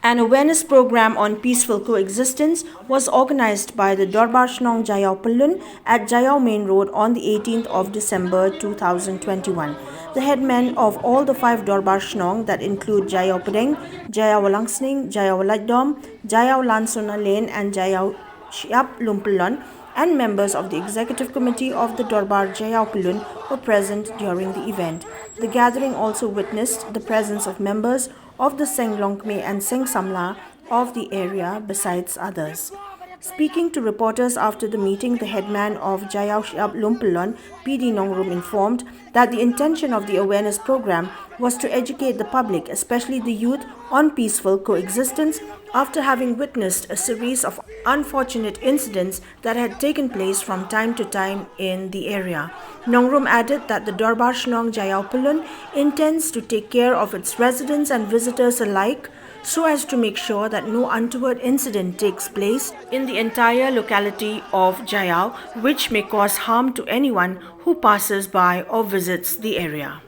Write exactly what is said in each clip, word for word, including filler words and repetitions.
An awareness program on peaceful coexistence was organized by the Dorbar Shnong Jaiaw Pyllun at Jaiaw Main Road on the eighteenth of December two thousand twenty-one. The headmen of all the five Dorbar Shnong, that include Jaiaw Pdeng, Jaiaw Langsning, Jaiaw Laitdom, Jaiaw Lansona Lane, and Jaiaw Shiap Lumpylon, and members of the executive committee of the Dorbar Jaiaw Pyllun were present during the event. The gathering also witnessed the presence of members of the Seng Longkmie and Seng Samla of the area, besides others. Speaking to reporters after the meeting, the headman of Jaiaw Shiap Lumpylon, P D Nongrum, informed that the intention of the awareness program was to educate the public, especially the youth, on peaceful coexistence after having witnessed a series of unfortunate incidents that had taken place from time to time in the area. Nongrum added that the Dorbar Shnong Jaiaw Pyllun intends to take care of its residents and visitors alike so as to make sure that no untoward incident takes place in the entire locality of Jaiaw, which may cause harm to anyone who passes by or visits the area.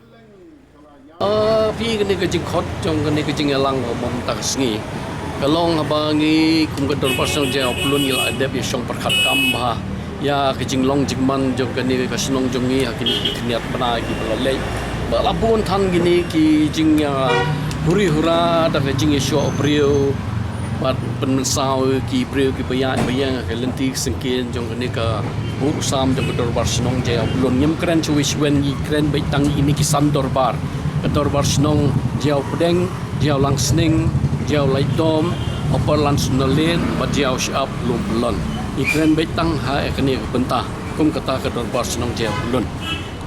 Ah, phi kane ka jingkhot jong kane ka jingïalang ba mynta ka sngi. Ka long haba ngi kum ka Dorbar Shnong Jaiaw Pyllun ngi la dep ïa shong pyrkhat kam bha ïa ka jinglong jingman jong kane ka shnong jong ngi ha kine ki khyndiat bnai kiba la leit. Ba la bun than kine ki jing, ah, huri hura da ka jingïashoh briew. Bad pynmynsaw ki briew kiba ïaid ba ïeng ha ka lynti ka syngkien jong kane ka buh u sam jong ka Dorbar Shnong Jaiaw Pyllun. Ngim kren shuh shuh, ngi kren beit tang ïa kine ki san dorbar. Ka Dorbar Shnong Jaiaw Pdeng, Jaiaw Langsning, Jaiaw Laitdom, Upper Lansonalane bad Jaiaw Shiap Lumpylon. Ngi kren beit tang ha kane ka bynta kum kata ka Dorbar Shnong Jaiaw Pyllun.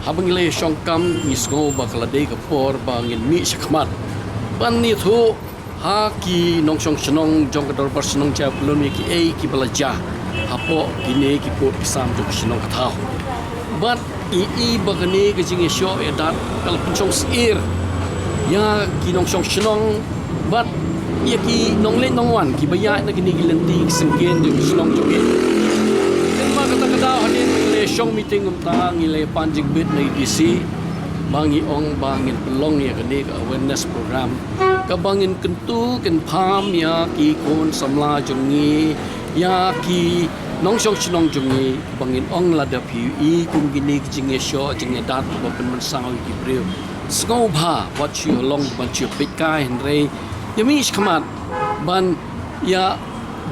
Haba ngi la ïashong kam ngi sngew ba ka la dei ka por ba ngin mih shakhmat ban ïathuh ha ki nongshong shnong jong ka Dorbar Shnong Jaiaw Pyllun ïa kiei kiba la jia hapoh kine ki pud ki sam jong ka shnong ka thaw. Bad i i ba kane ka jingïashoh ïadat ka la pynshong syier ïa ki nongshong shnong bad ïa ki nongleit nongwan kiba ïaid na kine ki lynti ki syngkien jong ka shnong jong ngi. Te namar kata ka daw hadien ngi la shong meeting kumta ngi la pan jingbit na i D C ba ngi ong ba ngin pynlong ïa kane ka awareness program kaba ngin kyntu kynpham ïa ki khun samla jong ngi, ïa ki nongshong shnong jong ngi, ba ngin ong lada phi ïohi kum kine ki jingïashoh jingïadat ba pynmynsaw ïa ki briew. Sngewbha wat shu long ban shu peit kai, hynrei ïa mih shakhmat ban ïa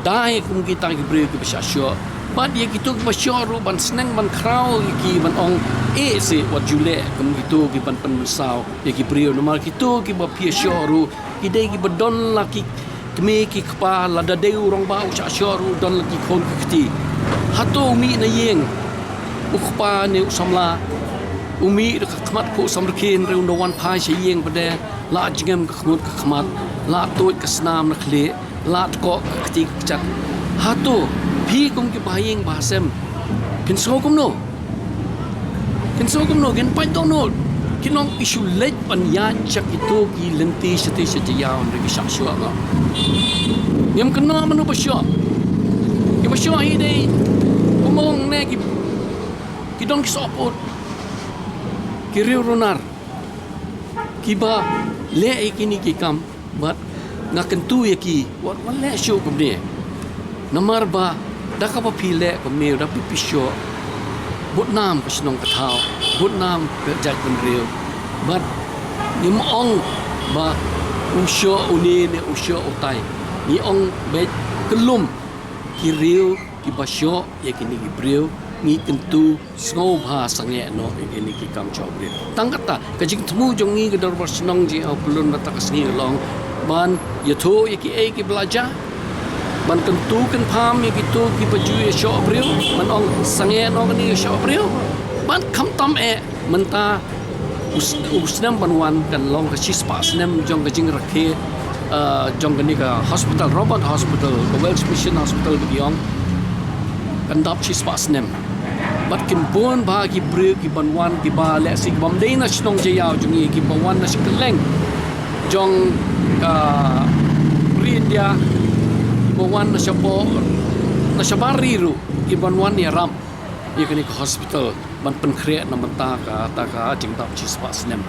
dei kum kita ki briew kiba shah shoh. Bad ïa kito kiba shoh ruh ban sneng ban khraw ïa ki ban ong, eh, seh, wat ju leh kum kito ki ban pynmynsaw ïa ki briew, namar kito kiba phi ïashoh ruh ki dei kiba don la ki kmie ki kpa, lada dei u rangbah u shah shoh ruh don la ki khun ki kti. Hato u mih na ïing, u kpa ne u samla, u mih da ka khmat khuh samrkhie hynrei un da wan phai sha ïing pat de, la jngem ka khmut ka khmat, la tuid ka snam na khlieh, la tkoh ka kti ka kjat. Hato phi kum ki bahaïing bahasem phin sngew kumno? Phin sngew kumno? Kin pait dohnud? Kin ong, i shu leit ban ïaid sha kito ki lynti shatei sha Jaiaw hynrei ki shah shoh noh. Ngim kynnoh mano ba shoh. Kiba shoh hi dei, kumba ong ne, ki, ki don ki sohpud, ki riew runar kiba leh ïa kine ki kam. Bad nga kyntu ïa ki, wat, wat leh shuh kumne. Namar ba da kaba phi leh kumne, da phi, phi shoh, bud nam ka shnong ka thaw, bud nam ka jaitbynriew. Bad ngim ong ba u shoh une ne u shoh utai. Ngi ong beit kyllum ki riew kiba shoh ïa kine ki briew, ngi kyntu sngewbha sangeh noh ïa kine ki kam shoh briew. Tang kata ka jingthmu jong ngi ka Dorbar Shnong Jaiaw Pyllun na kata ka sngi ka long ban ïathuh ïa kiei kiba la jia, ban kyntu kynpham ïa kito kiba ju ïashoh briew, ban ong sangeh noh kane ka shoh briew. Ban khamtam eh mynta u s-, u snem ban wan kan long ka shispah snem jong ka jingrakhe, ah, jong kane ka hospital, robot hospital, ka Welsh Mission Hospital ba ki ong, kan dap shispah snem. Bad kin bun bha ki briew ki ban wan, kiba lehse ki bym dei na shnong Jaiaw jong ngi, kiba wan na sha kylleng jong ka ri India, kiba wan na shapoh, na shabar ri ruh, ki ban wan ïarap ïa kane ka hospital ban pynkhreh na bynta kata ka jingdap shispah snem.